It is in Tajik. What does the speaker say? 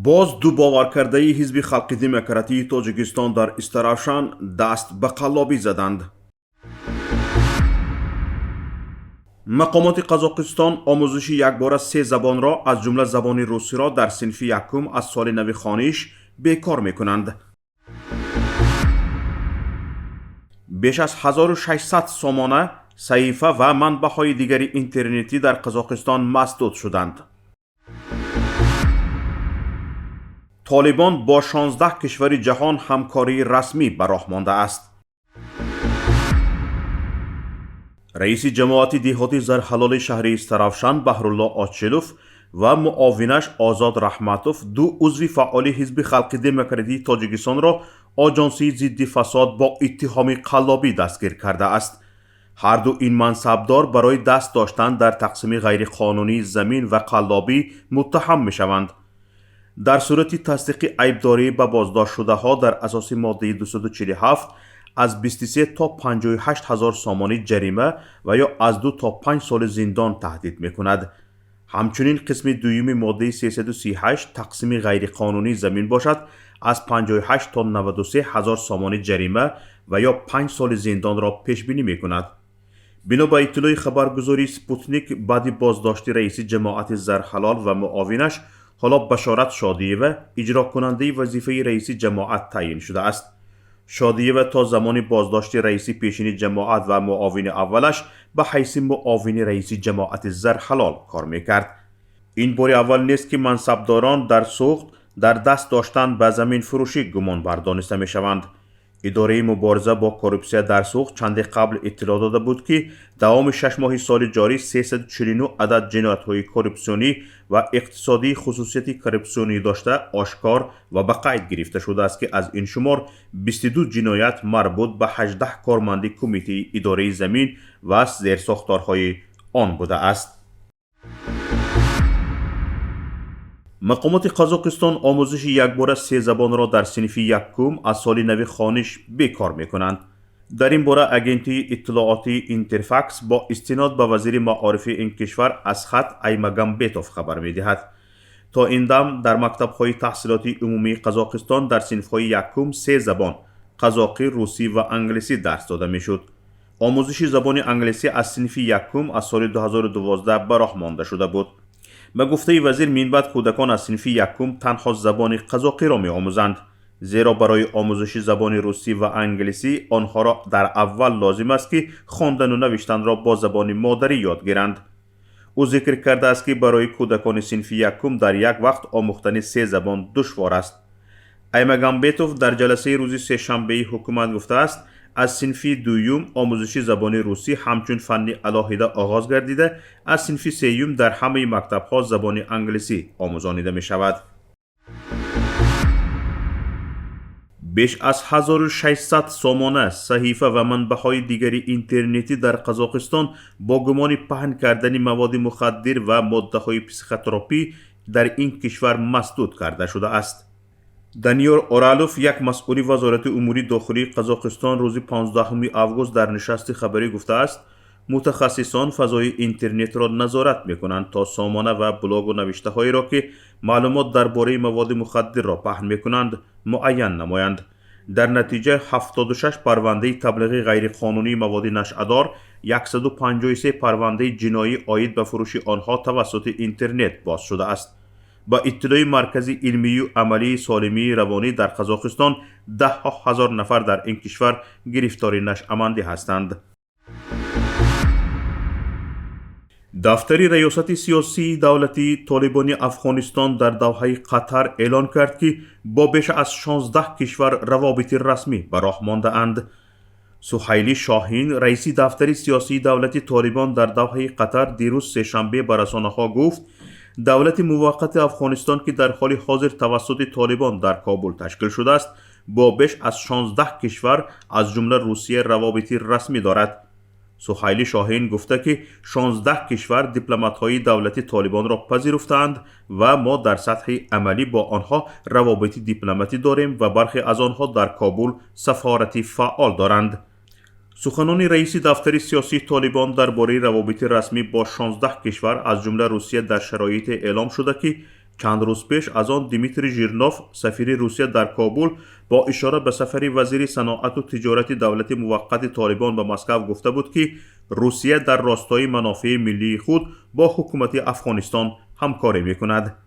Боз ду боваркардаи Ҳизби халқи демократии Тоҷикистон дар Истаравшан даст ба қаллобӣ заданд. Мақомоти Қазоқистон омӯзиши якбора се забонро, аз ҷумла забони русиро, дар синфи якум аз соли нави хониш бекор мекунанд. Беш аз 1600 сомона, саҳифа ва манбаъҳои дигари интернетӣ дар Қазоқистон масдуд шуданд. Толибон бо 16 кишвари ҷаҳон ҳамкории расмӣ ба роҳ мондааст. Раиси ҷамоати деҳоти Зарҳалоли шаҳри Истаравшан Баҳрулло Очилов ва муовинаш Озод Раҳматов, ду узви фаъоли Ҳизби халқи демократии Тоҷикистонро Оҷонсии зидди фасод бо иттиҳоми қаллобӣ дастгир кардааст. Ҳарду ин мансабдор барои даст доштан дар тақсими ғайриқонунии замин ва қаллобӣ муттаҳам мешаванд. Дар сурати тасдиқи айбдорӣ ба боздоштшудаҳо дар асоси моддаи 247 аз 23 то 58 ҳазор сомонӣ ҷарима ва ё аз 2 то 5 соли зиндон таҳдид мекунад. Ҳамчунин қисми дуюми моддаи 338 тақсими ғайриқонунии замин бошад, аз 58 то 93 ҳазор сомонӣ ҷарима ва ё 5 соли зиндонро пешбинӣ мекунад. Бино ба иттилои хабаргузории Спутник, баъди боздошти раиси ҷамоати Зарҳалол ва муовинаш, ҳоло Башорат Шодиева иҷрокунандаи вазифаи раиси ҷамоат таъйин шудааст. Шодиева то замони боздошти раиси пешини ҷамоат ва муовини аввалаш ба ҳайси муовини раиси ҷамоати Зарҳалол кор мекард. Ин бори аввал нест, ки мансабдорон дар Суғд дар даст доштан ба заминфурӯшӣ гумонбар дониста мешаванд. Идораи мубориза бо коррупсия дар Суғд чанде қабл иттилоъ дода буд, ки давоми 6 моҳи соли ҷорӣ 349 адад ҷиноятҳои коррупсионӣ ва иқтисодии хусусияти коррупсионӣ дошта ошкор ва ба қайд гирифта шудааст, ки аз ин шумор 22 ҷиноят марбут ба 18 корманди Кумитаи идораи замин ва зерсохторҳои он будааст. Мақомоти Қазоқистон омӯзиши якбора се забонро дар синфи якум аз соли нави хониш бекор мекунанд. Дар ин бора агентии иттилоотии Интерфакс бо истинод ба вазири маорифи ин кишвар Асхат Аймагамбетов хабар медиҳад. То ин дам дар мактабҳои таҳсилоти умумии Қазоқистон дар синфҳои якум се забон: қазоқӣ, русӣ ва англисӣ дарс дода мешуд. Омӯзиши забони англисӣ аз синфи якум аз соли 2012 ба роҳ монда шуда буд. Ба гуфтаи вазир, минбаъд кӯдакон аз синфи якум танҳо забони қазоқиро меомӯзанд, зеро барои омӯзиши забони русӣ ва англисӣ онҳоро дар аввал лозим аст, ки хондану навиштанро бо забони модарӣ ёд гиранд. Ӯ зикр кардааст, ки барои кӯдакони синфи якум дар як вақт омӯхтани се забон душвор аст. Аймагамбетов дар ҷаласаи рӯзи сешанбеи ҳукумат гуфтааст, аз синфи дуюм омӯзиши забони русӣ ҳамчун фанни алоҳида оғоз гардида, аз синфи сеюм дар ҳамаи мактабҳо забони англисӣ омӯзонида мешавад. Беш аз 1600 сомона, саҳифа ва манбаъҳои дигари интернетӣ дар Қазоқистон бо гумони паҳн кардани маводи мухаддир ва моддаҳои психотропӣ дар ин кишвар масдуд карда шудааст. Даниёр Оралов, як масъули Вазорати умури дохилии Қазоқистон, рӯзи 15 август дар нишасти хабарӣ гуфтааст, мутахассисон фазои интернетро назорат мекунанд, то сомона ва блогу навиштаҳоеро, ки маълумот дар бораи маводи мухаддирро паҳн мекунанд, муайян намоянд. Дар натиҷа 76 парвандаи таблиғи ғайриқонунии маводи нашъадор, 153 парвандаи ҷиноӣ оид ба фурӯши онҳо тавассути интернет боз шудааст. Ба иттилои Маркази илмию амалии солимии равонӣ дар Қазоқистон, даҳҳо ҳазор нафар дар ин кишвар гирифтори нашъамандӣ ҳастанд. Дафтари раёсати сиёсии давлатии Толибони Афғонистон дар Давҳаи Қатар эълон кард, ки бо беш аз 16 кишвар равобити расмӣ ба роҳ мондаанд. Суҳайли Шоҳин, раиси дафтари сиёсии давлати Толибон дар Давҳаи Қатар, дирӯз сешанбе ба расонаҳо гуфт, давлати муваққати Афғонистон, ки дар ҳоли ҳозир тавассути Толибон дар Кобул ташкил шудааст, бо беш аз 16 кишвар, аз ҷумла Русия, равобити расмӣ дорад. Суҳайли Шоҳин гуфта, ки 16 кишвар дипломатҳои давлати Толибонро пазируфтаанд ва мо дар сатҳи амалӣ бо онҳо равобити дипломатӣ дорем ва бархе аз онҳо дар Кобул сафорати фаъол доранд. Суханони раиси дафтари сиёсии Толибон дар бораи равобити расмӣ бо 16 кишвар, аз ҷумла Русия, дар шароите эълом шуда, ки Чанд рӯз пеш аз он Дмитрий Жирнов, сафири Русия дар Кобул, бо ишора ба сафари вазири саноату тиҷорати давлати муваққати Толибон ба Москав гуфта буд, ки Русия дар ростои манофеи миллии худ бо ҳукумати Афғонистон ҳамкорӣ мекунад.